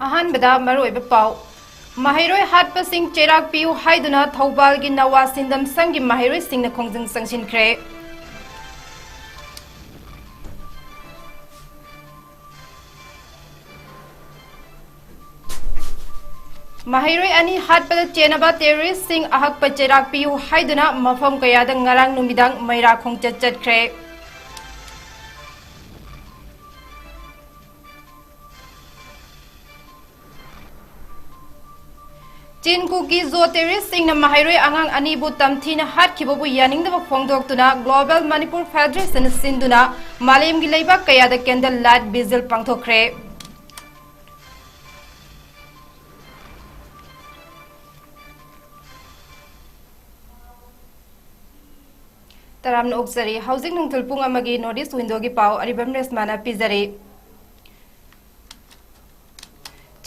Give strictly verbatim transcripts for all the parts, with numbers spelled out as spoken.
ꯑꯍꯥꯟꯕꯗ ꯃꯔꯨꯑꯣꯏꯕ ꯄꯥꯎ꯫ ꯃꯍꯩꯔꯣꯏ ꯍꯥꯠꯄꯁꯤꯡ ꯆꯩꯔꯥꯛ ꯄꯤꯌꯨ ꯍꯥꯏꯗꯨꯅ ꯊꯧꯕꯥꯜꯒꯤ ꯅꯋꯥ ꯁꯤꯟꯗꯝ ꯁꯪꯒꯤ ꯃꯍꯩꯔꯣꯏꯁꯤꯡꯅ ꯈꯣꯡꯖꯪ ꯆꯪꯁꯤꯟꯈ꯭ꯔꯦ꯫ ꯃꯍꯩꯔꯣꯏ ꯑꯅꯤ ꯍꯥꯠꯄꯗ ꯆꯦꯟꯅꯕ ꯇꯦꯔꯣꯔꯤꯁ꯭ꯠꯁꯤꯡ ꯑꯍꯛꯄ ꯆꯩꯔꯥꯛ ꯄꯤꯌꯨ ꯍꯥꯏꯗꯨꯅ ꯃꯐꯝ ꯀꯌꯥꯗ ꯉꯔꯥꯡ ꯅꯨꯃꯤꯗꯥꯡ ꯃꯩꯔꯥ ꯈꯣꯡꯆꯠ ꯆꯠꯈ꯭ꯔꯦ꯫ ꯆꯤꯟ ꯀꯨꯀꯤ ꯖꯣ ꯇꯦꯔꯣꯔꯤꯁ꯭ꯠꯁꯤꯡꯅ ꯃꯍꯩꯔꯣꯏ ꯑꯉꯥꯡ ꯑꯅꯤꯕꯨ ꯇꯝꯊꯤꯅ ꯍꯥꯠꯈꯤꯕꯕꯨ ꯌꯥꯅꯤꯡꯗꯕ ꯐꯣꯡꯗꯣꯛꯇꯨꯅ Global Manipur Federation ꯁꯤꯟꯗꯨꯅ ꯃꯥꯂꯦꯝꯒꯤ ꯂꯩꯕꯥꯛ ꯀꯌꯥꯗ candle light vigil ꯄꯥꯡꯊꯣꯛꯈ꯭ꯔꯦ꯫ ꯇꯔꯥꯝꯅ ꯑꯣꯛꯆꯔꯤ꯫ ꯍꯧꯖꯤꯛ ꯅꯨꯡꯊꯤꯜ ꯄꯨꯡ ꯑꯃꯒꯤ North East Window ꯒꯤ ꯄꯥꯎ ꯑꯔꯤꯕꯝ ꯔꯦꯁꯃꯥꯅ ꯄꯤꯖꯔꯤ꯫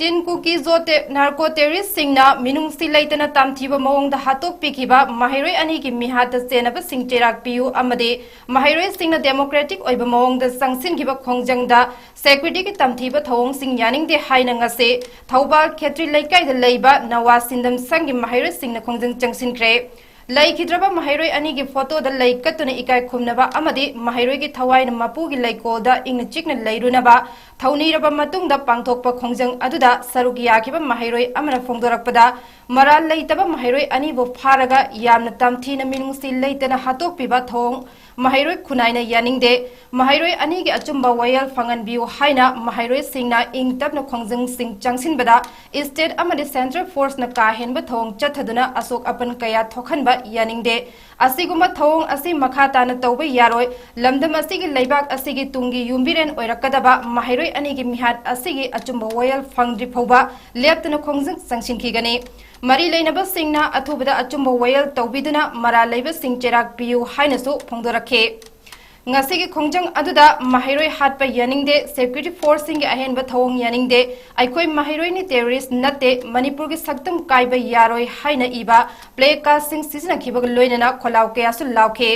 ꯆꯤꯟ ꯀꯨꯀꯤ ꯖꯣ ꯇꯦ-, narco terrorist ꯁꯤꯡꯅ ꯃꯤꯅꯨꯡꯁꯤ ꯂꯩꯇꯅ ꯇꯝꯊꯤꯕ ꯃꯑꯣꯡꯗ ꯍꯥꯠꯇꯣꯛꯄꯤꯈꯤꯕ ꯃꯍꯩꯔꯣꯏ ꯑꯅꯤꯒꯤ ꯃꯤꯍꯥꯠꯇ ꯆꯦꯟꯅꯕꯁꯤꯡ ꯆꯩꯔꯥꯛ ꯄꯤꯌꯨ ꯑꯃꯗꯤ ꯃꯍꯩꯔꯣꯏꯁꯤꯡꯅ democratic ꯑꯣꯏꯕ ꯃꯑꯣꯡꯗ ꯆꯪꯁꯤꯟꯈꯤꯕ ꯈꯣꯡꯖꯪꯗ security ꯒꯤ ꯇꯝꯊꯤꯕ ꯊꯧꯑꯣꯡꯁꯤꯡ ꯌꯥꯅꯤꯡꯗꯦ ꯍꯥꯏꯅ ꯉꯁꯤ ꯊꯧꯕꯥꯜ ꯈꯦꯇ꯭ꯔꯤ ꯂꯩꯀꯥꯏꯗ ꯂꯩꯕ ꯅꯋꯥ ꯁꯤꯟꯗꯝ ꯁꯪꯒꯤ ꯃꯍꯩꯔꯣꯏꯁꯤꯡꯅ ꯈꯣꯡꯖꯪ ꯆꯪꯁꯤꯟꯈ꯭ꯔꯦ꯫ ꯂꯩꯈꯤꯗ꯭ꯔꯕ ꯃꯍꯩꯔꯣꯏ ꯑꯅꯤꯒꯤ photo ꯗ ꯂꯩ ꯀꯠꯇꯨꯅ ꯏꯀꯥꯏ ꯈꯨꯝꯅꯕ ꯑꯃꯗꯤ ꯃꯍꯩꯔꯣꯏꯒꯤ ꯊꯋꯥꯏꯅ ꯃꯄꯨꯒꯤ ꯂꯩꯀꯣꯜꯗ ꯏꯪꯅ ꯆꯤꯛꯅ ꯂꯩꯔꯨꯅꯕ ꯊꯧꯅꯤꯔꯕ ꯃꯇꯨꯡꯗ ꯄꯥꯡꯊꯣꯛꯄ ꯈꯣꯡꯖꯪ ꯑꯗꯨꯗ ꯁꯔꯨꯛ ꯌꯥꯈꯤꯕ ꯃꯍꯩꯔꯣꯏ ꯑꯃꯅ ꯐꯣꯡꯗꯣꯔꯛꯄꯗ, ꯃꯔꯥꯜ ꯂꯩꯇꯕ ꯃꯍꯩꯔꯣꯏ ꯑꯅꯤꯕꯨ ꯐꯥꯔꯒ ꯌꯥꯝꯅ ꯇꯝꯊꯤꯅ ꯃꯤꯅꯨꯡꯁꯤ ꯂꯩꯇꯅ ꯍꯥꯠꯇꯣꯛꯄꯤꯕ ꯊꯧꯑꯣꯡ ꯃꯍꯩꯔꯣꯏ ꯈꯨꯟꯅꯥꯏꯅ ꯌꯥꯅꯤꯡꯗꯦ꯫ ꯃꯍꯩꯔꯣꯏ ꯑꯅꯤꯒꯤ ꯑꯆꯨꯝꯕ ꯋꯥꯌꯦꯜ ꯐꯪꯍꯟꯕꯤꯌꯨ ꯍꯥꯏꯅ ꯃꯍꯩꯔꯣꯏꯁꯤꯡꯅ ꯏꯪ ꯇꯞꯅ ꯈꯣꯡꯖꯪꯁꯤꯡ ꯆꯪꯁꯤꯟꯕꯗ state ꯑꯃꯗꯤ central force ꯅ ꯀꯥ ꯍꯦꯟꯕ ꯊꯧꯑꯣꯡ ꯆꯠꯊꯗꯨꯅ ꯑꯁꯣꯛ ꯑꯄꯟ ꯀꯌꯥ ꯊꯣꯛꯍꯟꯕ ꯌꯥꯅꯤꯡꯗꯦ꯫ ꯑꯁꯤꯒꯨꯝꯕ ꯊꯧꯑꯣꯡ ꯑꯁꯤ ꯃꯈꯥ ꯇꯥꯅ ꯇꯧꯕ ꯌꯥꯔꯣꯏ꯫ ꯂꯝꯗꯝ ꯑꯁꯤꯒꯤ ꯂꯩꯕꯥꯛ ꯑꯁꯤꯒꯤ ꯇꯨꯡꯒꯤ ꯌꯨꯝꯕꯤꯔꯦꯟ ꯑꯣꯏꯔꯛꯀꯗꯕ ꯃꯍꯩꯔꯣꯏ ꯑꯅꯤꯒꯤ ꯃꯤꯍꯥꯠ ꯑꯁꯤꯒꯤ ꯑꯆꯨꯝꯕ ꯋꯥꯌꯦꯜ ꯐꯪꯗ꯭ꯔꯤ ꯐꯥꯎꯕ ꯂꯦꯞꯇꯅ ꯈꯣꯡꯖꯪ ꯆꯪꯁꯤꯟꯈꯤꯒꯅꯤ꯫ ꯃꯔꯤ ꯂꯩꯅꯕꯁꯤꯡꯅ ꯑꯊꯨꯕꯗ ꯑꯆꯨꯝꯕ ꯋꯥꯌꯦꯜ ꯇꯧꯕꯤꯗꯨꯅ ꯃꯔꯥꯜ ꯂꯩꯕꯁꯤꯡ ꯆꯩꯔꯥꯛ ꯄꯤꯌꯨ ꯍꯥꯏꯅꯁꯨ ꯐꯣꯡꯗꯣꯔꯛꯈꯤ꯫ ꯉꯁꯤꯒꯤ ꯈꯣꯡꯖꯪ ꯑꯗꯨꯗ ꯃꯍꯩꯔꯣꯏ ꯍꯥꯠꯄ ꯌꯥꯅꯤꯡꯗꯦ, security force ꯁꯤꯡꯒꯤ ꯑꯍꯦꯟꯕ ꯊꯧꯑꯣꯡ ꯌꯥꯅꯤꯡꯗꯦ, ꯑꯩꯈꯣꯏ ꯃꯍꯩꯔꯣꯏꯅꯤ terrorist ꯅꯠꯇꯦ, ꯃꯅꯤꯄꯨꯔꯒꯤ ꯁꯛꯇꯝ ꯀꯥꯏꯕ ꯌꯥꯔꯣꯏ ꯍꯥꯏꯅ ꯏꯕ play card ꯁꯤꯡ ꯁꯤꯖꯤꯟꯅꯈꯤꯕꯒ ꯂꯣꯏꯅꯅ ꯈꯣꯜꯂꯥꯎ ꯀꯌꯥꯁꯨ ꯂꯥꯎꯈꯤ꯫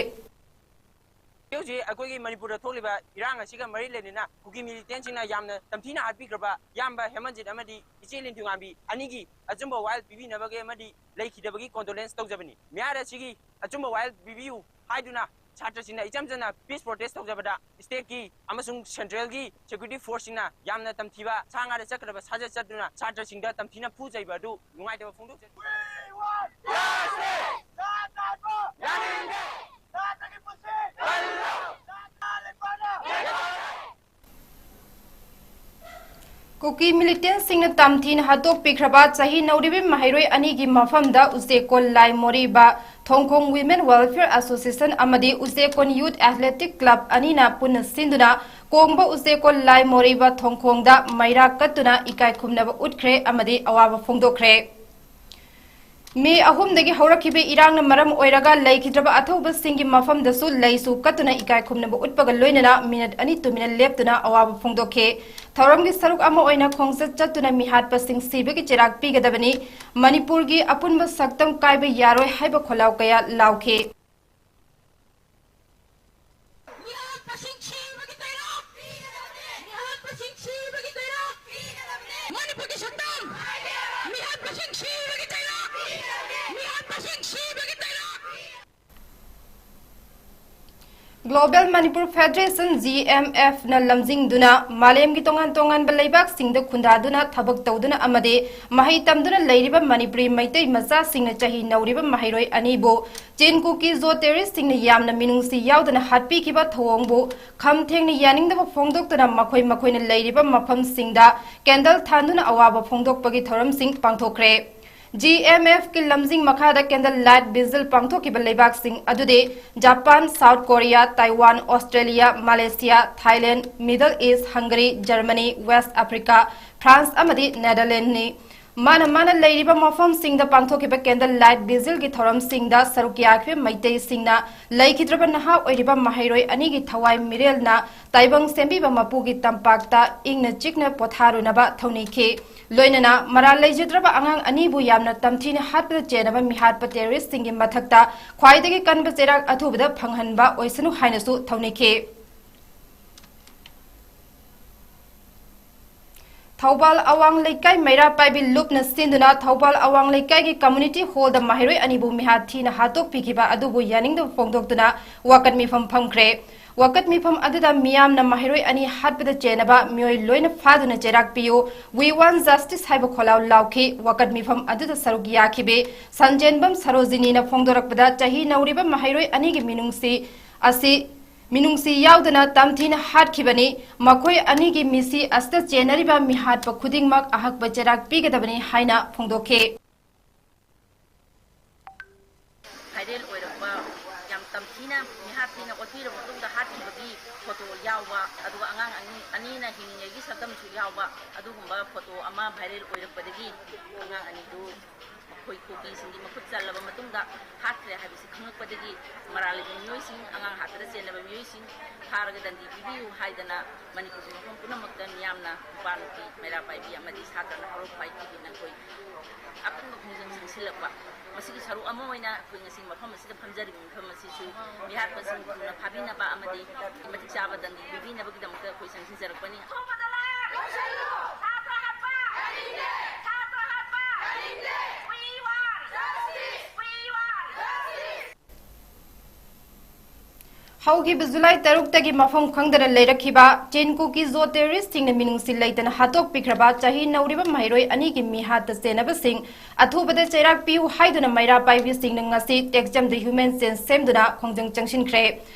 ꯍꯧꯖꯤꯛ ꯑꯩꯈꯣꯏꯒꯤ ꯃꯅꯤꯄꯨꯔꯗ ꯊꯣꯛꯂꯤꯕ ꯏꯔꯥꯡ ꯑꯁꯤꯒ ꯃꯔꯤ ꯂꯩꯅꯅ ꯀꯨꯀꯤ ꯃꯤꯂꯤꯇꯦꯟꯁꯤꯡꯅ ꯌꯥꯝꯅ ꯇꯝꯊꯤꯅ ꯍꯥꯠꯄꯤꯈ꯭ꯔꯕ ꯏꯌꯥꯝꯕ ꯍꯦꯃꯟꯖꯤꯠ ꯑꯃꯗꯤ ꯏꯆꯦ ꯂꯤꯟꯊꯨꯉꯥꯝꯕꯤ ꯑꯅꯤꯒꯤ ꯑꯆꯨꯝꯕ ꯋꯥꯌꯦꯜ ꯄꯤꯕꯤꯅꯕꯒꯤ ꯑꯃꯗꯤ ꯂꯩꯈꯤꯗꯕꯒꯤ ꯀꯣꯟꯗꯣꯂꯦꯟꯁ ꯇꯧꯖꯕꯅꯤ꯫ ꯃꯤꯍꯥꯠ ꯑꯁꯤꯒꯤ ꯑꯆꯨꯝꯕ ꯋꯥꯌꯦꯜ ꯄꯤꯕꯤꯌꯨ ꯍꯥꯏꯗꯨꯅ ꯁꯥꯇ꯭ꯔꯁꯤꯡꯅ ꯏꯆꯝ ꯆꯝꯅ ꯄꯤꯁ ꯄ꯭ꯔꯣꯇꯦꯁ ꯇꯧꯖꯕꯗ ꯁ꯭ꯇꯦꯠꯀꯤ ꯑꯃꯁꯨꯡ ꯁꯦꯟꯇ꯭ꯔꯦꯜꯒꯤ ꯁꯦꯀ꯭ꯌꯨꯔꯤꯇꯤ ꯐꯣꯔꯁꯁꯤꯡꯅ ꯌꯥꯝꯅ ꯇꯝꯊꯤꯕ ꯁꯥ ꯉꯥꯗ ꯆꯠꯀꯗꯕ ꯁꯥꯖꯠ ꯆꯠꯇꯨꯅ ꯁꯥꯇ꯭ꯔꯁꯤꯡꯗ ꯇꯝꯊꯤꯅ ꯐꯨ ꯆꯩꯕ ꯑꯗꯨ ꯅꯨꯡꯉꯥꯏꯇꯕ ꯐꯣꯡꯗꯣꯛꯆꯔꯤ꯫ ꯀꯨꯀꯤ ꯃꯤꯂꯤꯇꯦꯟꯁꯤꯡꯅ ꯇꯝꯊꯤꯅ ꯍꯥꯠꯇꯣꯛꯄꯤꯈ꯭ꯔꯕ ꯆꯍꯤ ꯅꯧꯔꯤꯕ ꯃꯍꯩꯔꯣꯏ ꯑꯅꯤꯒꯤ ꯃꯐꯝꯗ ꯎꯆꯦꯛꯀꯣꯟ ꯂꯥꯏ ꯃꯣꯔꯤꯕ ꯊꯣꯡꯈꯣꯡ ꯋꯤꯃꯦꯟ ꯋꯦꯜꯐꯤꯌꯔ ꯑꯦꯁꯣꯁꯤꯌꯦꯁꯟ ꯑꯃꯗꯤ ꯎꯆꯦꯛꯀꯣꯟ ꯌꯨꯠ ꯑꯦꯊꯂꯦꯇꯤꯛ ꯀ꯭ꯂꯕ ꯑꯅꯤꯅ ꯄꯨꯟꯅ ꯁꯤꯟꯗꯨꯅ ꯀꯣꯡꯕ ꯎꯆꯦꯛꯀꯣꯟ ꯂꯥꯏ ꯃꯣꯔꯤꯕ ꯊꯣꯡꯈꯣꯡꯗ ꯃꯩꯔꯥ ꯀꯠꯇꯨꯅ ꯏꯀꯥꯏ ꯈꯨꯝꯅꯕ ꯎꯠꯈ꯭ꯔꯦ ꯑꯃꯗꯤ ꯑꯋꯥꯕ ꯐꯣꯡꯗꯣꯛꯈ꯭ꯔꯦ꯫ ꯃꯦ ꯑꯍꯨꯝꯗꯒꯤ ꯍꯧꯔꯛꯈꯤꯕ ꯏꯔꯥꯡꯅ ꯃꯔꯝ ꯑꯣꯏꯔꯒ ꯂꯩꯈꯤꯗ꯭ꯔꯕ ꯑꯊꯧꯕꯁꯤꯡꯒꯤ ꯃꯐꯝꯗꯁꯨ ꯂꯩꯁꯨ ꯀꯠꯇꯨꯅ ꯏꯀꯥꯏ ꯈꯨꯝꯅꯕ ꯎꯠꯄꯒ ꯂꯣꯏꯅꯅ ꯃꯤꯅꯠ ꯑꯅꯤ ꯇꯨꯃꯤꯟꯅ ꯂꯦꯞꯇꯨꯅ ꯑꯋꯥꯕ ꯐꯣꯡꯗꯣꯛꯈꯤ꯫ ꯊꯧꯔꯝꯒꯤ ꯁꯔꯨꯛ ꯑꯃ ꯑꯣꯏꯅ ꯈꯣꯡꯆꯠ ꯆꯠꯇꯨꯅ ꯃꯤꯍꯥꯠꯄꯁꯤꯡ ꯁꯤꯕꯒꯤ ꯆꯩꯔꯥꯛ ꯄꯤꯒꯗꯕꯅꯤ꯫ ꯃꯅꯤꯄꯨꯔꯒꯤ ꯑꯄꯨꯟꯕ ꯁꯛꯇꯝ ꯀꯥꯏꯕ ꯌꯥꯔꯣꯏ ꯍꯥꯏꯕ ꯈꯣꯜꯂꯥꯎ ꯀꯌꯥ ꯂꯥꯎꯈꯤ꯫ ꯃꯤꯍꯥꯠꯄꯁꯤꯡ ꯁꯤꯕꯒꯤ ꯆꯩꯔꯥꯛ ꯄꯤꯒꯗꯕꯅꯤ꯫ ꯃꯤꯍꯥꯠꯄꯁꯤꯡ ꯁꯤꯕꯒꯤ ꯆꯩꯔꯥꯛ ꯄꯤꯒꯗꯕꯅꯤ꯫ ꯃꯅꯤꯄꯨꯔꯒꯤ ꯁꯛꯇꯝ ꯃꯤꯍꯥꯠꯄꯁꯤꯡ ꯁꯤꯕꯒꯤ ꯆꯩꯔꯥꯛ ꯄꯤꯒꯗꯕꯅꯤ꯫ ꯃꯤꯍꯥꯠꯄꯁꯤꯡ ꯁꯤꯕꯒꯤ ꯆꯩꯔꯥꯛ Global Manipur Federation, G M F, ꯅ ꯂꯝꯖꯤꯡꯗꯨꯅ ꯃꯥꯂꯦꯝꯒꯤ ꯇꯣꯉꯥꯟ ꯇꯣꯉꯥꯟꯕ ꯂꯩꯕꯥꯛꯁꯤꯡꯗ ꯈꯨꯟꯗꯥꯗꯨꯅ ꯊꯕꯛ ꯇꯧꯗꯨꯅ ꯑꯃꯗꯤ ꯃꯍꯩ ꯇꯝꯗꯨꯅ ꯂꯩꯔꯤꯕ ꯃꯅꯤꯄꯨꯔꯤ ꯃꯩꯇꯩ ꯃꯆꯥꯁꯤꯡꯅ ꯆꯍꯤ ꯅꯧꯔꯤꯕ ꯃꯍꯩꯔꯣꯏ ꯑꯅꯤꯕꯨ ꯆꯤꯟ ꯀꯨꯀꯤ ꯖꯣ ꯇꯦꯔꯤꯁꯁꯤꯡꯅ ꯌꯥꯝꯅ ꯃꯤꯅꯨꯡꯁꯤ ꯌꯥꯎꯗꯅ ꯍꯥꯠꯄꯤꯈꯤꯕ ꯊꯧꯑꯣꯡꯕꯨ ꯈꯝ ꯊꯦꯡꯅ ꯌꯥꯅꯤꯡꯗꯕ ꯐꯣꯡꯗꯣꯛꯇꯨꯅ ꯃꯈꯣꯏ ꯃꯈꯣꯏꯅ ꯂꯩꯔꯤꯕ ꯃꯐꯝꯁꯤꯡꯗ ꯀꯦꯟꯗꯜ ꯊꯥꯟꯗꯨꯅ ꯑꯋꯥꯕ ꯐꯣꯡꯗꯣꯛꯄꯒꯤ ꯊꯧꯔꯝꯁꯤꯡ ꯄꯥꯡꯊꯣꯛꯈ꯭ꯔꯦ꯫ G M F ꯀꯤ ꯂꯝꯖꯤꯡ ꯃꯈꯥꯗ ꯀꯦꯟꯗꯜ ꯂꯥꯏꯠ ꯚꯤꯖꯤꯜ ꯄꯥꯡꯊꯣꯛꯈꯤꯕ ꯂꯩꯕꯥꯛꯁꯤꯡ ꯑꯗꯨꯗꯤ Japan, South Korea, Taiwan, Australia, Malaysia, Thailand, Middle East, Hungary, Germany, West Africa, France ꯑꯃꯗꯤ ꯅꯦꯗꯔꯂꯦꯟꯗꯅꯤ꯫ ꯃꯥꯅ ꯃꯥꯅ ꯂꯩꯔꯤꯕ ꯃꯐꯝꯁꯤꯡꯗ ꯄꯥꯡꯊꯣꯛꯈꯤꯕ candle light vigilꯒꯤ ꯊꯧꯔꯝꯁꯤꯡꯗ ꯁꯔꯨꯛ ꯌꯥꯈꯤꯕ ꯃꯩꯇꯩꯁꯤꯡꯅ ꯂꯩꯈꯤꯗ꯭ꯔꯕ ꯅꯍꯥ ꯑꯣꯏꯔꯤꯕ ꯃꯍꯩꯔꯣꯏ ꯑꯅꯤꯒꯤ ꯊꯋꯥꯏ ꯃꯤꯔꯦꯜꯅ ꯇꯥꯏꯕꯪ ꯁꯦꯝꯕꯤꯕ ꯃꯄꯨꯒꯤ ꯇꯝꯄꯥꯛꯇ ꯏꯪꯅ ꯆꯤꯛꯅ ꯄꯣꯊꯥꯔꯨꯅꯕ ꯊꯧꯅꯤꯈꯤ꯫ ꯂꯣꯏꯅꯅ ꯃꯔꯥꯜ ꯂꯩꯖꯗ꯭ꯔꯕ ꯑꯉꯥꯡ ꯑꯅꯤꯕꯨ ꯌꯥꯝꯅ ꯇꯝꯊꯤꯅ ꯍꯥꯠꯄꯗ ꯆꯦꯟꯅꯕ ꯃꯤꯍꯥꯠꯄ terroristꯁꯤꯡꯒꯤ ꯃꯊꯛꯇ ꯈ꯭ꯋꯥꯏꯗꯒꯤ ꯀꯟꯕ ꯆꯩꯔꯥꯛ ꯑꯊꯨꯕꯗ ꯐꯪꯍꯟꯕ ꯑꯣꯏꯁꯅꯨ ꯍꯥꯏꯅꯁꯨ ꯊꯧꯅꯤꯈꯤ꯫ ꯊꯧꯕꯥꯜ ꯑꯋꯥꯡ ꯂꯩꯀꯥꯏ ꯃꯩꯔꯥ ꯄꯥꯏꯕꯤ ꯂꯨꯞꯅ ꯁꯤꯟꯗꯨꯅ ꯊꯧꯕꯥꯜ ꯑꯋꯥꯡ ꯂꯩꯀꯥꯏꯒꯤ community hallꯗ ꯃꯍꯩꯔꯣꯏ ꯑꯅꯤꯕꯨ ꯃꯤꯍꯥꯠ ꯊꯤꯅ ꯍꯥꯠꯇꯣꯛꯄꯤꯈꯤꯕ ꯑꯗꯨꯕꯨ ꯌꯥꯅꯤꯡꯗꯕ ꯐꯣꯡꯗꯣꯛꯇꯨꯅ ꯋꯥꯀꯠ ꯃꯤꯐꯝ ꯐꯝꯈ꯭ꯔꯦ꯫ ꯋꯥꯀꯠ ꯃꯤꯐꯝ ꯑꯗꯨꯗ ꯃꯤꯌꯥꯝꯅ ꯃꯍꯩꯔꯣꯏ ꯑꯅꯤ ꯍꯥꯠꯄꯗ ꯆꯦꯟꯅꯕ ꯃꯤꯑꯣꯏ ꯂꯣꯏꯅ ꯐꯥꯗꯨꯅ ꯆꯩꯔꯥꯛ ꯄꯤꯌꯨ, We want justice ꯍꯥꯏꯕ ꯈꯣꯜꯂꯥꯎ ꯂꯥꯎꯈꯤ꯫ ꯋꯥꯀꯠ ꯃꯤꯐꯝ ꯑꯗꯨꯗ ꯁꯔꯨꯛ ꯌꯥꯈꯤꯕꯤ ꯁꯟꯖꯦꯟꯕꯝ ꯁꯔꯣꯖꯤꯅꯤꯅ ꯐꯣꯡꯗꯣꯔꯛꯄꯗ, ꯆꯍꯤ ꯅꯧꯔꯤꯕ ꯃꯍꯩꯔꯣꯏ ꯑꯅꯤꯒꯤ ꯃꯤꯅꯨꯡꯁꯤ ꯑꯁꯤ ꯃꯤꯅꯨꯡꯁꯤ ꯌꯥꯎꯗꯅ ꯇꯝꯊꯤꯅ ꯍꯥꯠꯈꯤꯕꯅꯤ꯫ ꯃꯈꯣꯏ ꯑꯅꯤꯒꯤ ꯃꯤꯁꯤ ꯑꯁꯤꯗ ꯆꯦꯟꯅꯔꯤꯕ ꯃꯤꯍꯥꯠꯄ ꯈꯨꯗꯤꯡꯃꯛ ꯑꯍꯛꯄ ꯆꯩꯔꯥꯛ ꯄꯤꯒꯗꯕꯅꯤ ꯍꯥꯏꯅ ꯐꯣꯡꯗꯣꯛꯈꯤ꯫ Viral ꯑꯣꯏꯔꯛꯄ, ꯌꯥꯝ ꯇꯝꯊꯤꯅ ꯃꯤꯍꯥꯠ ꯊꯤꯅ ꯑꯣꯠꯄꯤꯔꯕ ꯃꯇꯨꯡꯗ ꯍꯥꯠꯈꯤꯕꯒꯤ photo ꯌꯥꯎꯕ, ꯑꯗꯨꯒ ꯑꯉꯥꯡ ꯑꯅꯤ, ꯑꯅꯤꯅ ꯍꯤꯡꯉꯤꯉꯩꯒꯤ ꯁꯛꯇꯝꯁꯨ ꯌꯥꯎꯕ ꯑꯗꯨꯒꯨꯝꯕ photo ꯑꯃ viral ꯑꯣꯏꯔꯛꯄꯗꯒꯤ ꯑꯉꯥꯡ ꯑꯅꯤꯗꯨ ꯃꯈꯣꯏ ꯀꯨꯀꯤꯁꯤꯡꯒꯤ ꯃꯈꯨꯠ ꯆꯜꯂꯕ ꯃꯇꯨꯡꯗ ꯍꯥꯠꯈ꯭ꯔꯦ ꯍꯥꯏꯕꯁꯤ ꯈꯪꯂꯛꯄꯗꯒꯤ ꯃꯔꯥꯜ ꯂꯩꯕ ꯃꯤꯑꯣꯏꯁꯤꯡ, ꯑꯉꯥꯡ ꯍꯥꯠꯄꯗ ꯆꯦꯟꯅꯕ ꯃꯤꯑꯣꯏꯁꯤꯡ ꯐꯥꯔꯒ ꯗꯟꯗꯤ ꯄꯤꯕꯤꯌꯨ ꯍꯥꯏꯗꯅ ꯃꯅꯤꯄꯨꯔꯒꯤ ꯃꯐꯝ ꯄꯨꯝꯅꯃꯛꯇ ꯃꯤꯌꯥꯝꯅ, ꯅꯨꯄꯥ ꯅꯨꯄꯤ, ꯃꯩꯔꯥ ꯄꯥꯏꯕꯤ ꯑꯃꯗꯤ ꯁꯥꯇ꯭ꯔꯅ ꯍꯧꯔꯛ ꯈ꯭ꯋꯥꯏ ꯊꯤꯕꯤ ꯅꯈꯣꯏ ꯑꯄꯨꯟꯕ ꯈꯣꯡꯖꯪ ꯆꯪꯁꯤꯜꯂꯛꯄ, ꯃꯁꯤꯒꯤ ꯁꯔꯨꯛ ꯑꯃ ꯑꯣꯏꯅ ꯑꯩꯈꯣꯏ ꯉꯁꯤ ꯃꯐꯝ ꯑꯁꯤꯗ ꯐꯝꯖꯔꯤꯕ ꯃꯐꯝ ꯑꯁꯤꯁꯨ ꯃꯤꯍꯥꯠꯄꯁꯤꯡ ꯊꯨꯅ ꯐꯥꯕꯤꯅꯕ ꯑꯃꯗꯤ ꯃꯇꯤꯛ ꯆꯥꯕ ꯗꯟꯗꯤ ꯄꯤꯕꯤꯅꯕꯒꯤꯗꯃꯛꯇ ꯑꯩꯈꯣꯏ ꯆꯪꯁꯤꯟꯖꯔꯛꯄꯅꯤ꯫ ꯍꯧꯈꯤꯕ ꯖꯨꯂꯥꯏ ꯇꯔꯨꯛꯇꯒꯤ ꯃꯐꯝ ꯈꯪꯗꯅ ꯂꯩꯔꯛꯈꯤꯕ ꯆꯤꯟ ꯀꯨꯀꯤ ꯖꯣ terroristꯁꯤꯡꯅ ꯃꯤꯅꯨꯡꯁꯤ ꯂꯩꯇꯅ ꯍꯥꯠꯇꯣꯛꯄꯤꯈ꯭ꯔꯕ ꯆꯍꯤ ꯅꯧꯔꯤꯕ ꯃꯍꯩꯔꯣꯏ ꯑꯅꯤꯒꯤ ꯃꯤꯍꯥꯠꯇ ꯆꯦꯟꯅꯕꯁꯤꯡ ꯑꯊꯨꯕꯗ ꯆꯩꯔꯥꯛ ꯄꯤꯌꯨ ꯍꯥꯏꯗꯨꯅ ꯃꯩꯔꯥ ꯄꯥꯏꯕꯤꯁꯤꯡꯅ ꯉꯁꯤ ꯇꯦꯛꯆꯝꯗ human chain ꯁꯦꯝꯗꯨꯅ ꯈꯣꯡꯖꯪ ꯆꯪꯁꯤꯟꯈ꯭ꯔꯦ꯫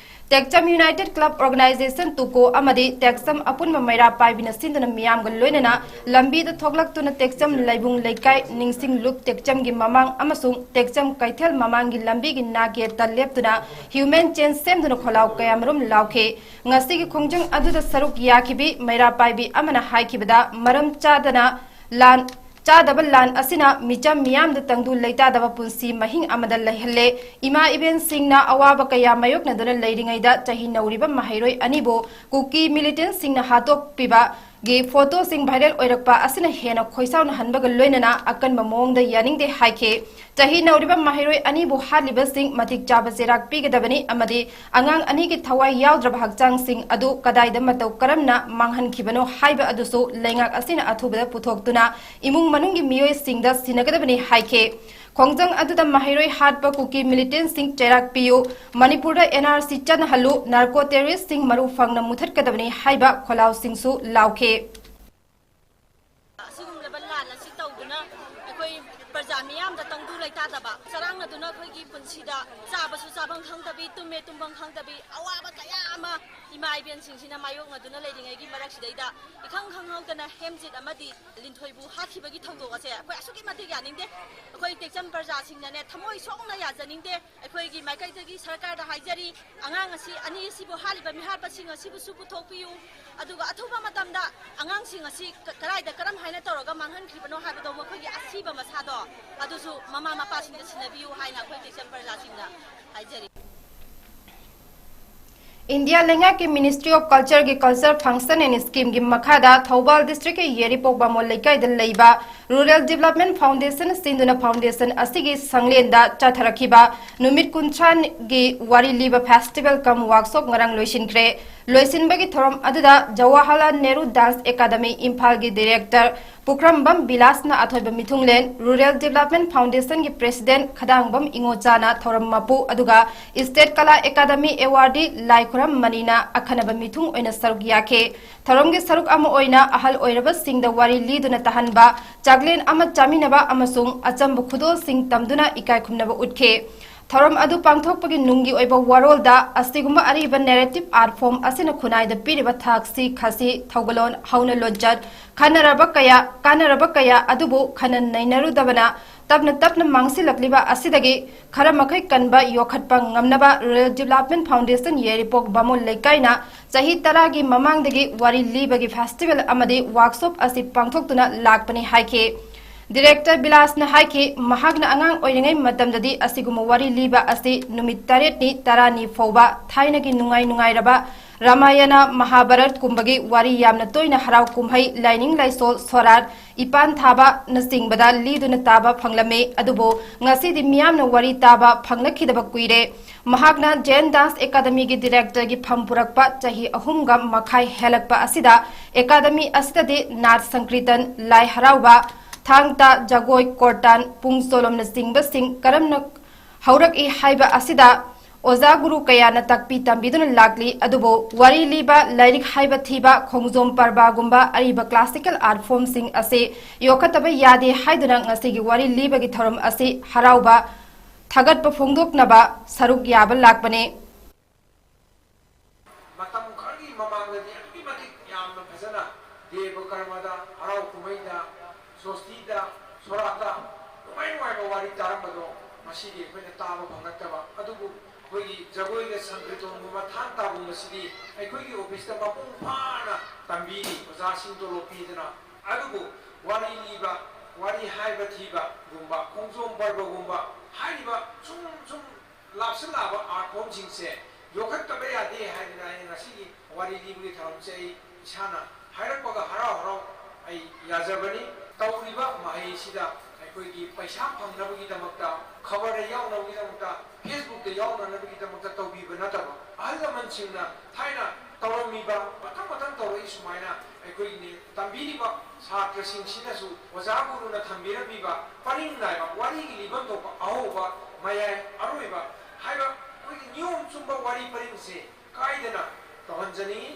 ꯇꯦꯛꯆꯝ United Club Organisation, ꯇꯨꯀꯣ, ꯑꯃꯗꯤ ꯇꯦꯛꯆꯝ ꯑꯄꯨꯟꯕ ꯃꯩꯔꯥ ꯄꯥꯏꯕꯤꯅ ꯁꯤꯟꯗꯨꯅ ꯃꯤꯌꯥꯝꯒ ꯂꯣꯏꯅꯅ ꯂꯝꯕꯤꯗ ꯊꯣꯛꯂꯛꯇꯨꯅ ꯇꯦꯛꯆꯝ ꯂꯩꯕꯨꯡ ꯂꯩꯀꯥꯏ, ꯅꯤꯡꯁꯤꯡ ꯂꯨꯞ ꯇꯦꯛꯆꯝꯒꯤ ꯃꯃꯥꯡ ꯑꯃꯁꯨꯡ ꯇꯦꯛꯆꯝ ꯀꯩꯊꯦꯜ ꯃꯃꯥꯡꯒꯤ ꯂꯝꯕꯤꯒꯤ ꯅꯥꯛꯌꯦꯠꯇ ꯂꯦꯞꯇꯨꯅ human chain ꯁꯦꯝꯗꯨꯅ ꯈꯣꯜꯂꯥꯎ ꯀꯌꯥꯃꯔꯨꯝ ꯂꯥꯎꯈꯤ꯫ ꯉꯁꯤꯒꯤ ꯈꯣꯡꯖꯪ ꯑꯗꯨꯗ ꯁꯔꯨꯛ ꯌꯥꯈꯤꯕꯤ ꯃꯩꯔꯥ ꯄꯥꯏꯕꯤ ꯑꯃꯅ ꯍꯥꯏꯈꯤꯕꯗ, ꯃꯔꯝ ꯆꯥꯗꯅ ꯂꯥꯟ ꯇꯥꯗꯕ ꯂꯥꯟ ꯑꯁꯤꯅ ꯃꯤꯆꯝ ꯃꯤꯌꯥꯝꯗ ꯇꯪꯗꯨ ꯂꯩꯇꯥꯗꯕ ꯄꯨꯟꯁꯤ ꯃꯍꯤꯡ ꯑꯃꯗ ꯂꯩꯍꯜꯂꯦ꯫ ꯏꯃꯥ ꯏꯕꯦꯟꯁꯤꯡꯅ ꯑꯋꯥꯕ ꯀꯌꯥ ꯃꯥꯌꯣꯛꯅꯗꯨꯅ ꯂꯩꯔꯤꯉꯩꯗ ꯆꯍꯤ ꯅꯧꯔꯤꯕ ꯃꯍꯩꯔꯣꯏ ꯑꯅꯤꯕꯨ ꯀꯨꯀꯤ ꯃꯤꯂꯤꯇꯦꯟꯁꯤꯡꯅ ꯍꯥꯠꯇꯣꯛꯄꯤꯕꯒꯤ ꯐꯣꯇꯣꯁꯤꯡ ꯚꯥꯏꯔꯦꯜ ꯑꯣꯏꯔꯛꯄ ꯑꯁꯤꯅ ꯍꯦꯟꯅ ꯈꯣꯏꯁꯥꯎꯅꯍꯟꯕꯒ ꯂꯣꯏꯅꯅ ꯑꯀꯟꯕ ꯃꯑꯣꯡꯗ ꯌꯥꯅꯤꯡꯗꯦ ꯍꯥꯏꯈꯤ꯫ ꯆꯍꯤ ꯅꯧꯔꯤꯕ ꯃꯍꯩꯔꯣꯏ ꯑꯅꯤꯕꯨ ꯍꯥꯠꯂꯤꯕꯁꯤꯡ ꯃꯇꯤꯛ ꯆꯥꯕ ꯆꯩꯔꯥꯛ ꯄꯤꯒꯗꯕꯅꯤ ꯑꯃꯗꯤ ꯑꯉꯥꯡ ꯑꯅꯤꯒꯤ ꯊꯋꯥꯏ ꯌꯥꯎꯗ꯭ꯔꯕ ꯍꯛꯆꯥꯡꯁꯤꯡ ꯑꯗꯨ ꯀꯗꯥꯏꯗ ꯃꯇꯧ ꯀꯔꯝꯅ ꯃꯥꯡꯍꯟꯈꯤꯕꯅꯣ ꯍꯥꯏꯕ ꯑꯗꯨꯁꯨ ꯂꯩꯉꯥꯛ ꯑꯁꯤꯅ ꯑꯊꯨꯕꯗ ꯄꯨꯊꯣꯛꯇꯨꯅ ꯏꯃꯨꯡ ꯃꯅꯨꯡꯒꯤ ꯃꯤꯑꯣꯏꯁꯤꯡꯗ ꯁꯤꯟꯅꯒꯗꯕꯅꯤ ꯍꯥꯏꯈꯤ꯫ ꯈꯣꯡꯖꯪ ꯑꯗꯨꯗ ꯃꯍꯩꯔꯣꯏ ꯍꯥꯠꯄ ꯀꯨꯀꯤ ꯃꯤꯂꯤꯇꯦꯟꯁꯤꯡ ꯆꯩꯔꯥꯛ ꯄꯤꯌꯨ, ꯃꯅꯤꯄꯨꯔꯗ ꯑꯦꯟ ꯑꯥꯔ ꯁꯤ ꯆꯠꯅꯍꯜꯂꯨ, ꯅꯥꯔꯀꯣ ꯇꯦꯔꯣꯔꯤꯁ꯭ꯠꯁꯤꯡ ꯃꯔꯨ ꯐꯪꯅ ꯃꯨꯊꯠꯀꯗꯕꯅꯤ ꯍꯥꯏꯕ ꯈꯣꯜꯂꯥꯎꯁꯤꯡꯁꯨ ꯂꯥꯎꯈꯤ꯫ ꯑꯁꯤꯒꯨꯝꯂꯕ ꯂꯥꯟ ꯑꯁꯤ ꯇꯧꯗꯨꯅ ꯑꯩꯈꯣꯏ ꯄ꯭ꯔꯖꯥ ꯃꯤꯌꯥꯝꯗ ꯇꯪꯗꯨ ꯂꯩꯇꯥꯗꯕ, ꯆꯔꯥꯡꯅꯗꯨꯅ ꯑꯩꯈꯣꯏꯒꯤ ꯄꯨꯟꯁꯤꯗ ꯆꯥꯕꯁꯨ ꯆꯥꯐꯝ ꯈꯪꯗꯕꯤ, ꯇꯨꯝꯃꯦ ꯇꯨꯝꯐꯝ ꯈꯪꯗꯕꯤ, ꯑꯋꯥꯕ ꯀꯌꯥ ꯑꯃ ꯏꯃꯥ ꯏꯕꯦꯟꯁꯤꯡꯁꯤꯅ ꯃꯥꯌꯣꯛꯅꯗꯨꯅ ꯂꯩꯔꯤꯉꯩꯒꯤ ꯃꯔꯛꯁꯤꯗꯩꯗ ꯏꯈꯪ ꯈꯪꯍꯧꯗꯅ ꯍꯦꯝꯖꯤꯠ ꯑꯃꯗꯤ ꯂꯤꯟꯊꯣꯏꯕꯨ ꯍꯥꯠꯈꯤꯕꯒꯤ ꯊꯧꯗꯣꯛ ꯑꯁꯦ ꯑꯩꯈꯣꯏ ꯑꯁꯨꯛꯀꯤ ꯃꯇꯤꯛ ꯌꯥꯅꯤꯡꯗꯦ꯫ ꯑꯩꯈꯣꯏ ꯇꯦꯛꯆꯝ ꯄ꯭ꯔꯖꯥꯁꯤꯡꯅꯅꯦ ꯊꯃꯣꯏ ꯁꯣꯛꯅ ꯌꯥꯖꯅꯤꯡꯗꯦ꯫ ꯑꯩꯈꯣꯏꯒꯤ ꯃꯥꯏꯀꯩꯗꯒꯤ ꯁꯔꯀꯥꯔꯗ ꯍꯥꯏꯖꯔꯤ, ꯑꯉꯥꯡ ꯑꯁꯤ ꯑꯅꯤ ꯑꯁꯤꯕꯨ, ꯍꯥꯠꯂꯤꯕ ꯃꯤꯍꯥꯠꯄꯁꯤꯡ ꯑꯁꯤꯕꯨꯁꯨ ꯄꯨꯊꯣꯛꯄꯤꯌꯨ꯫ ꯑꯗꯨꯒ ꯑꯊꯨꯕ ꯃꯇꯝꯗ ꯑꯉꯥꯡꯁꯤꯡ ꯑꯁꯤ ꯀ-, ꯀꯗꯥꯏꯗ ꯀꯔꯝ ꯍꯥꯏꯅ ꯇꯧꯔꯒ ꯃꯥꯡꯍꯟꯈꯤꯕꯅꯣ ꯍꯥꯏꯕꯗꯣ ꯃꯈꯣꯏꯒꯤ ꯑꯁꯤꯕ ꯃꯁꯥꯗꯣ ꯑꯗꯨꯁꯨ ꯃꯃꯥ ꯃꯄꯥꯁꯤꯡꯗ ꯁꯤꯟꯅꯕꯤꯌꯨ ꯍꯥꯏꯅ ꯑꯩꯈꯣꯏ ꯇꯦꯛꯆꯝ ꯄ꯭ꯔꯖꯥꯁꯤꯡꯗ ꯍꯥꯏꯖꯔꯤ꯫ ꯏꯟꯗꯤꯌꯥ ꯂꯩꯉꯥꯛꯀꯤ Ministry of Culture ꯒꯤ Culture Function and Scheme ꯒꯤ ꯃꯈꯥꯗ ꯊꯧꯕꯥꯜ district ꯀꯤ ꯌꯥꯏꯔꯤꯄꯣꯛ ꯕꯥꯃꯣꯟ ꯂꯩꯀꯥꯏꯗ ꯂꯩꯕ Rural Development Foundation ꯁꯤꯟꯗꯨꯅ foundation ꯑꯁꯤꯒꯤ ꯁꯪꯂꯦꯟꯗ ꯆꯠꯊꯔꯛꯈꯤꯕ ꯅꯨꯃꯤꯠ ꯀꯨꯟꯊ꯭ꯔꯥꯒꯤ ꯋꯥꯔꯤ ꯂꯤꯕ festival cum workshop ꯉꯔꯥꯡ ꯂꯣꯏꯁꯤꯟꯈ꯭ꯔꯦ꯫ ꯂꯣꯏꯁꯤꯟꯕꯒꯤ ꯊꯧꯔꯝ ꯑꯗꯨꯗ ꯖꯋꯥꯍꯔꯂꯥꯜ ꯅꯦꯍꯔꯨ Dance Academy ꯏꯝꯐꯥꯜꯒꯤ director ꯄꯨꯈ꯭ꯔꯝꯕꯝ ꯕꯤꯂꯥꯁꯅ ꯑꯊꯣꯏꯕ ꯃꯤꯊꯨꯡꯂꯦꯟ, Rural Development Foundation ꯒꯤ president ꯈꯗꯥꯡꯕꯝ ꯏꯉꯣꯆꯥꯅ ꯊꯧꯔꯝ ꯃꯄꯨ, ꯑꯗꯨꯒ State Kala Academy awardee ꯂꯥꯏꯈꯨꯔꯝ ꯃꯅꯤꯅ ꯑꯈꯟꯅꯕ ꯃꯤꯊꯨꯡ ꯑꯣꯏꯅ ꯁꯔꯨꯛ ꯌꯥꯈꯤ꯫ ꯊꯧꯔꯝꯒꯤ ꯁꯔꯨꯛ ꯑꯃ ꯑꯣꯏꯅ ꯑꯍꯜ ꯑꯣꯏꯔꯕꯁꯤꯡꯗ ꯋꯥꯔꯤ ꯂꯤꯗꯨꯅ ꯇꯥꯍꯟꯕ, ꯆꯥꯛꯂꯦꯟ ꯑꯃ ꯆꯥꯃꯤꯟꯅꯕ ꯑꯃꯁꯨꯡ ꯑꯆꯝꯕ ꯈꯨꯗꯣꯜꯁꯤꯡ ꯇꯝꯗꯨꯅ ꯏꯀꯥꯏ ꯈꯨꯝꯅꯕ ꯎꯠꯈꯤ꯫ ꯊꯧꯔꯝ ꯑꯗꯨ ꯄꯥꯡꯊꯣꯛꯄꯒꯤ ꯅꯨꯡꯒꯤ ꯑꯣꯏꯕ ꯋꯥꯔꯣꯜꯗ ꯑꯁꯤꯒꯨꯝꯕ ꯑꯔꯤꯕ narrative art form ꯑꯁꯤꯅ ꯈꯨꯟꯅꯥꯏꯗ ꯄꯤꯔꯤꯕ ꯊꯥꯛꯁꯤ ꯈꯥꯁꯤ ꯊꯧꯒꯜꯂꯣꯟ ꯍꯧꯅ ꯂꯣꯟꯆꯠ ꯈꯟꯅꯔꯕ ꯀꯌꯥ, ꯀꯥꯟꯅꯔꯕ ꯀꯌꯥ ꯑꯗꯨꯕꯨ ꯈꯟꯅ ꯅꯩꯅꯔꯨꯗꯕꯅ ꯇꯞꯅ ꯇꯞꯅ ꯃꯥꯡꯁꯤꯜꯂꯛꯂꯤꯕ ꯑꯁꯤꯗꯒꯤ ꯈꯔ ꯃꯈꯩ ꯀꯟꯕ ꯌꯣꯛꯈꯠꯄ ꯉꯝꯅꯕ Rural Development Foundation ꯌꯥꯏꯔꯤꯄꯣꯛ ꯕꯥꯃꯣꯟ ꯂꯩꯀꯥꯏꯅ ꯆꯍꯤ ꯇꯔꯥꯒꯤ ꯃꯃꯥꯡꯗꯒꯤ ꯋꯥꯔꯤ ꯂꯤꯕꯒꯤ festival ꯑꯃꯗꯤ workshop ꯑꯁꯤ ꯄꯥꯡꯊꯣꯛꯇꯨꯅ ꯂꯥꯛꯄꯅꯤ ꯍꯥꯏꯈꯤ꯫ ꯗꯤꯔꯦꯛꯇꯔ ꯕꯤꯂꯥꯁꯅ ꯍꯥꯏꯈꯤ, ꯃꯍꯥꯛꯅ ꯑꯉꯥꯡ ꯑꯣꯏꯔꯤꯉꯩ ꯃꯇꯝꯗꯗꯤ ꯑꯁꯤꯒꯨꯝꯕ ꯋꯥꯔꯤ ꯂꯤꯕ ꯑꯁꯤ ꯅꯨꯃꯤꯠ ꯇꯔꯦꯠꯅꯤ, ꯇꯔꯥꯅꯤ ꯐꯥꯎꯕ ꯊꯥꯏꯅꯒꯤ ꯅꯨꯡꯉꯥꯏ ꯅꯨꯡꯉꯥꯏꯔꯕ ꯔꯥꯃꯥꯌꯅ, ꯃꯍꯥꯚꯥꯔꯠꯀꯨꯝꯕꯒꯤ ꯋꯥꯔꯤ ꯌꯥꯝꯅ ꯇꯣꯏꯅ ꯍꯔꯥꯎ ꯀꯨꯝꯍꯩ, ꯂꯥꯏꯅꯤꯡ ꯂꯥꯏꯁꯣꯜ, ꯁꯣꯔꯥꯠ, ꯏꯄꯥꯟ ꯊꯥꯕꯅꯆꯤꯡꯕꯗ ꯂꯤꯗꯨꯅ ꯇꯥꯕ ꯐꯪꯂꯝꯃꯤ꯫ ꯑꯗꯨꯕꯨ ꯉꯁꯤꯗꯤ ꯃꯤꯌꯥꯝꯅ ꯋꯥꯔꯤ ꯇꯥꯕ ꯐꯪꯂꯛꯈꯤꯗꯕ ꯀꯨꯏꯔꯦ꯫ ꯃꯍꯥꯛꯅ ꯖꯦꯟ ꯗꯥꯟꯁ ꯑꯦꯀꯥꯗꯃꯤꯒꯤ ꯗꯤꯔꯦꯛꯇꯔꯒꯤ ꯐꯝ ꯄꯨꯔꯛꯄ ꯆꯍꯤ ꯑꯍꯨꯝꯒ ꯃꯈꯥꯏ ꯍꯦꯜꯂꯛꯄ ꯑꯁꯤꯗ ꯑꯦꯀꯥꯗꯃꯤ ꯑꯁꯤꯗꯗꯤ ꯅꯥꯠ ꯁꯪꯀ꯭ꯔꯤꯇꯟ, ꯂꯥꯏ ꯍꯔꯥꯎꯕ, ꯊꯥꯡ ꯇꯥ, ꯖꯒꯣꯏ, ꯀꯣꯔꯇꯥꯟ, ꯄꯨꯡ ꯆꯣꯂꯣꯝꯅꯆꯤꯡꯕꯁꯤꯡ ꯀꯔꯝꯅ ꯍꯧꯔꯛꯏ ꯍꯥꯏꯕ ꯑꯁꯤꯗ ꯑꯣꯖꯥ ꯒꯨꯔꯨ ꯀꯌꯥꯅ ꯇꯥꯛꯄꯤ ꯇꯝꯕꯤꯗꯨꯅ ꯂꯥꯛꯂꯤ꯫ ꯑꯗꯨꯕꯨ ꯋꯥꯔꯤ ꯂꯤꯕ, ꯂꯥꯏꯔꯤꯛ ꯍꯥꯏꯕ ꯊꯤꯕ, ꯈꯣꯡꯖꯣꯝ ꯄꯔꯕꯒꯨꯝꯕ ꯑꯔꯤꯕ ꯀ꯭ꯂꯥꯁꯤꯀꯦꯜ ꯑꯥꯔꯠ ꯐꯣꯝꯁꯤꯡ ꯑꯁꯤ ꯌꯣꯛꯈꯠꯇꯕ ꯌꯥꯗꯦ ꯍꯥꯏꯗꯨꯅ ꯉꯁꯤꯒꯤ ꯋꯥꯔꯤ ꯂꯤꯕꯒꯤ ꯊꯧꯔꯝ ꯑꯁꯤ ꯍꯔꯥꯎꯕ, ꯊꯥꯒꯠꯄ ꯐꯣꯡꯗꯣꯛꯅꯕ ꯁꯔꯨꯛ ꯌꯥꯕ ꯂꯥꯛꯄꯅꯤ꯫ ꯃꯇꯝ ꯈꯔꯒꯤ ꯃꯃꯥꯡꯗꯗꯤ ꯑꯗꯨꯛꯀꯤ ꯃꯇꯤꯛ ꯌꯥꯝꯅ ꯐꯖꯅ ꯗꯦꯕ ꯀꯔꯃꯗ, ꯍꯔꯥꯎ ꯀꯨꯝꯍꯩꯗ, ꯁꯣꯁꯇꯤꯗ, ꯁꯣꯔꯥꯠꯇ ꯅꯨꯡꯉꯥꯏ ꯅꯨꯡꯉꯥꯏꯕ ꯋꯥꯔꯤ ꯇꯥꯔꯝꯕꯗꯣ ꯉꯁꯤꯗꯤ ꯑꯩꯈꯣꯏꯅ ꯇꯥꯕ ꯐꯪꯂꯛꯇꯕ꯫ ꯑꯗꯨꯕꯨ ꯑꯩꯈꯣꯏꯒꯤ ꯖꯒꯣꯏꯒ ꯁꯪꯀ꯭ꯔꯤꯇꯣꯟꯒꯨꯝꯕ, ꯊꯥꯡ ꯇꯥꯒꯨꯝꯕꯁꯤꯗꯤ ꯑꯩꯈꯣꯏꯒꯤ ꯑꯣꯐꯤꯁꯇ ꯃꯄꯨꯡ ꯐꯥꯅ ꯇꯝꯕꯤꯔꯤ, ꯑꯣꯖꯥꯁꯤꯡ ꯇꯣꯂꯣꯞ ꯄꯤꯗꯅ꯫ ꯑꯗꯨꯕꯨ ꯋꯥꯔꯤ ꯂꯤꯕ, ꯋꯥꯔꯤ ꯍꯥꯏꯕ ꯊꯤꯕꯒꯨꯝꯕ, ꯈꯣꯡꯖꯣꯝ ꯄꯔꯕꯒꯨꯝꯕ ꯍꯥꯏꯔꯤꯕ ꯁꯨꯝ ꯁꯨꯝ ꯂꯥꯞꯁꯤꯜꯂꯛꯂꯕ ꯑꯥꯔꯠ ꯐꯣꯝꯁꯤꯡꯁꯦ ꯌꯣꯛꯈꯠꯇꯕ ꯌꯥꯗꯦ ꯍꯥꯏꯗꯅ ꯑꯩꯅ ꯉꯁꯤꯒꯤ ꯋꯥꯔꯤ ꯂꯤꯕꯒꯤ ꯊꯧꯔꯝꯁꯦ ꯑꯩ ꯏꯁꯥꯅ ꯍꯥꯏꯔꯛꯄꯒ ꯍꯔꯥꯎ ꯍꯔꯥꯎ ꯑꯩ ꯌꯥꯖꯕꯅꯤ꯫ ꯇꯧꯔꯤꯕ ꯃꯍꯩꯁꯤꯗ ꯑꯩꯈꯣꯏꯒꯤ ꯄꯩꯁꯥ ꯐꯪꯅꯕꯒꯤꯗꯃꯛꯇ, ꯈꯕꯔꯗ ꯌꯥꯎꯅꯕꯒꯤꯗꯃꯛꯇ, ꯐꯦꯁꯕꯨꯛꯇ ꯌꯥꯎꯅꯅꯕꯒꯤꯗꯃꯛꯇ ꯇꯧꯕꯤꯕ ꯅꯠꯇꯕ, ꯑꯍꯜ ꯂꯃꯟꯁꯤꯡꯅ ꯊꯥꯏꯅ ꯇꯧꯔꯝꯃꯤꯕ ꯃꯊꯪ ꯃꯊꯪ ꯇꯧꯔꯛꯏ ꯁꯨꯃꯥꯏꯅ ꯑꯩꯈꯣꯏꯒꯤ ꯇꯝꯕꯤꯔꯤꯕ ꯁꯥꯇ꯭ꯔꯁꯤꯡꯁꯤꯅꯁꯨ ꯑꯣꯖꯥ ꯒꯨꯔꯨꯅ ꯊꯝꯕꯤꯔꯝꯃꯤꯕ ꯄꯔꯤꯡ ꯅꯥꯏꯕ ꯋꯥꯔꯤꯒꯤ ꯂꯤꯐꯝ ꯊꯣꯛꯄ ꯑꯍꯧꯕ, ꯃꯌꯥꯏ, ꯑꯔꯣꯏꯕ ꯍꯥꯏꯕ ꯑꯩꯈꯣꯏꯒꯤ ꯅꯤꯌꯣꯝ ꯆꯨꯝꯕ ꯋꯥꯔꯤ ꯄꯔꯤꯡꯁꯦ ꯀꯥꯏꯗꯅ ꯇꯧꯍꯟꯖꯅꯤꯡꯏ꯫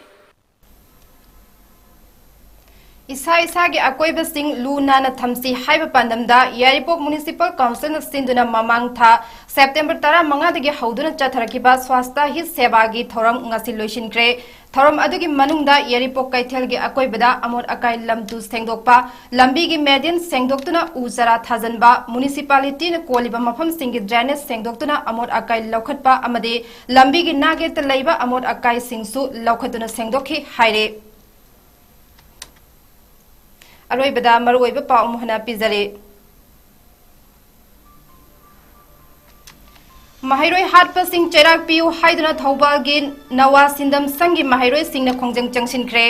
ꯏꯁꯥ ꯏꯁꯥꯒꯤ ꯑꯀꯣꯏꯕꯁꯤꯡ ꯂꯨ ꯅꯥꯟꯅ ꯊꯝꯁꯤ ꯍꯥꯏꯕ ꯄꯥꯟꯗꯝꯗ ꯌꯥꯏꯔꯤꯄꯣꯛ ꯃ꯭ꯌꯨꯅꯤꯁꯤꯄꯥꯜ ꯀꯥꯎꯟꯁꯤꯜꯅ ꯁꯤꯟꯗꯨꯅ ꯃꯃꯥꯡ ꯊꯥ ꯁꯦꯞꯇꯦꯝꯕꯔ ꯇꯔꯥꯃꯉꯥꯗꯒꯤ ꯍꯧꯗꯨꯅ ꯆꯠꯊꯔꯛꯈꯤꯕ ꯁ꯭ꯋꯥꯁꯇ ꯍꯤ ꯁꯦꯕꯥꯒꯤ ꯊꯧꯔꯝ ꯉꯁꯤ ꯂꯣꯏꯁꯤꯟꯈ꯭ꯔꯦ꯫ ꯊꯧꯔꯝ ꯑꯗꯨꯒꯤ ꯃꯅꯨꯡꯗ ꯌꯥꯏꯔꯤꯄꯣꯛ ꯀꯩꯊꯦꯜꯒꯤ ꯑꯀꯣꯏꯕꯗ ꯑꯃꯣꯠ ꯑꯀꯥꯏ ꯂꯝꯇꯨ ꯁꯦꯡꯗꯣꯛꯄ, ꯂꯝꯕꯤꯒꯤ ꯃꯦꯗꯤꯟ ꯁꯦꯡꯗꯣꯛꯇꯨꯅ ꯎ ꯆꯥꯔꯥ ꯊꯥꯖꯤꯟꯕ, ꯃ꯭ꯌꯨꯅꯤꯁꯤꯄꯥꯂꯤꯇꯤꯅ ꯀꯣꯜꯂꯤꯕ ꯃꯐꯝꯁꯤꯡꯒꯤ ꯗ꯭ꯔꯦꯅꯦꯖ ꯁꯦꯡꯗꯣꯛꯇꯨꯅ ꯑꯃꯣꯠ ꯑꯀꯥꯏ ꯂꯧꯈꯠꯄ ꯑꯃꯗꯤ ꯂꯝꯕꯤꯒꯤ ꯅꯥꯛꯌꯦꯠꯇ ꯂꯩꯕ ꯑꯃꯣꯠ ꯑꯀꯥꯏꯁꯤꯡꯁꯨ ꯂꯧꯈꯠꯇꯨꯅ ꯁꯦꯡꯗꯣꯛꯈꯤ ꯍꯥꯏꯔꯤ꯫ ꯑꯔꯣꯏꯕꯗ ꯃꯔꯨꯑꯣꯏꯕ ꯄꯥꯎ ꯑꯃꯨꯛ ꯍꯟꯅ ꯄꯤꯖꯔꯤ꯫ ꯃꯍꯩꯔꯣꯏ ꯍꯥꯠꯄꯁꯤꯡ ꯆꯩꯔꯥꯛ ꯄꯤꯌꯨ ꯍꯥꯏꯗꯨꯅ ꯊꯧꯕꯥꯜꯒꯤ ꯅꯋꯥ ꯁꯤꯟꯗꯝ ꯁꯪꯒꯤ ꯃꯍꯩꯔꯣꯏꯁꯤꯡꯅ ꯈꯣꯡꯖꯪ ꯆꯪꯁꯤꯟꯈ꯭ꯔꯦ꯫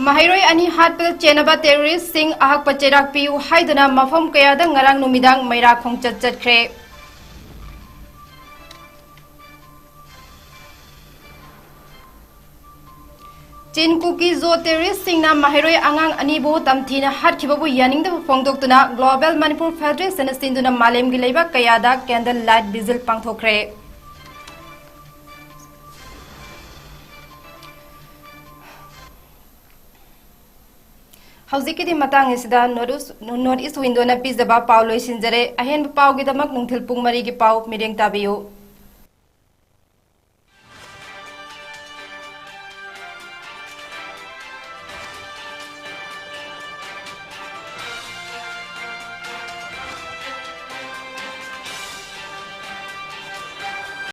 ꯃꯍꯩꯔꯣꯏ ꯑꯅꯤ ꯍꯥꯠꯄꯗ ꯆꯦꯟꯅꯕ ꯇꯦꯔꯣꯔꯤꯁ꯭ꯠꯁꯤꯡ ꯑꯍꯛꯄ ꯆꯩꯔꯥꯛ ꯄꯤꯌꯨ ꯍꯥꯏꯗꯨꯅ ꯃꯐꯝ ꯀꯌꯥꯗ ꯉꯔꯥꯡ ꯅꯨꯃꯤꯗꯥꯡ ꯃꯩꯔꯥ ꯈꯣꯡꯆꯠ ꯆꯠꯈ꯭ꯔꯦ꯫ ꯆꯤꯟ ꯀꯨꯀꯤ ꯖꯣ ꯇꯦꯔꯣꯔꯤꯁ꯭ꯠꯁꯤꯡꯅ ꯃꯍꯩꯔꯣꯏ ꯑꯉꯥꯡ ꯑꯅꯤꯕꯨ ꯇꯝꯊꯤꯅ ꯍꯥꯠꯈꯤꯕꯕꯨ ꯌꯥꯅꯤꯡꯗꯕ ꯐꯣꯡꯗꯣꯛꯇꯨꯅ Global Manipur Federation ꯁꯤꯟꯗꯨꯅ ꯃꯥꯂꯦꯝꯒꯤ ꯂꯩꯕꯥꯛ ꯀꯌꯥꯗ candle light vigil ꯄꯥꯡꯊꯣꯛꯈ꯭ꯔꯦ꯫ ꯍꯧꯖꯤꯛꯀꯤꯗꯤ ꯃꯇꯥꯡ ꯑꯁꯤꯗ North East, North East Window ꯅ ꯄꯤꯖꯕ ꯄꯥꯎ ꯂꯣꯏꯁꯤꯟꯖꯔꯦ꯫ ꯑꯍꯦꯟꯕ ꯄꯥꯎꯒꯤꯗꯃꯛ ꯅꯨꯡꯊꯤꯜ ꯄꯨꯡ ꯃꯔꯤꯒꯤ ꯄꯥꯎ ꯃꯤꯠꯌꯦꯡ ꯇꯥꯕꯤꯌꯨ꯫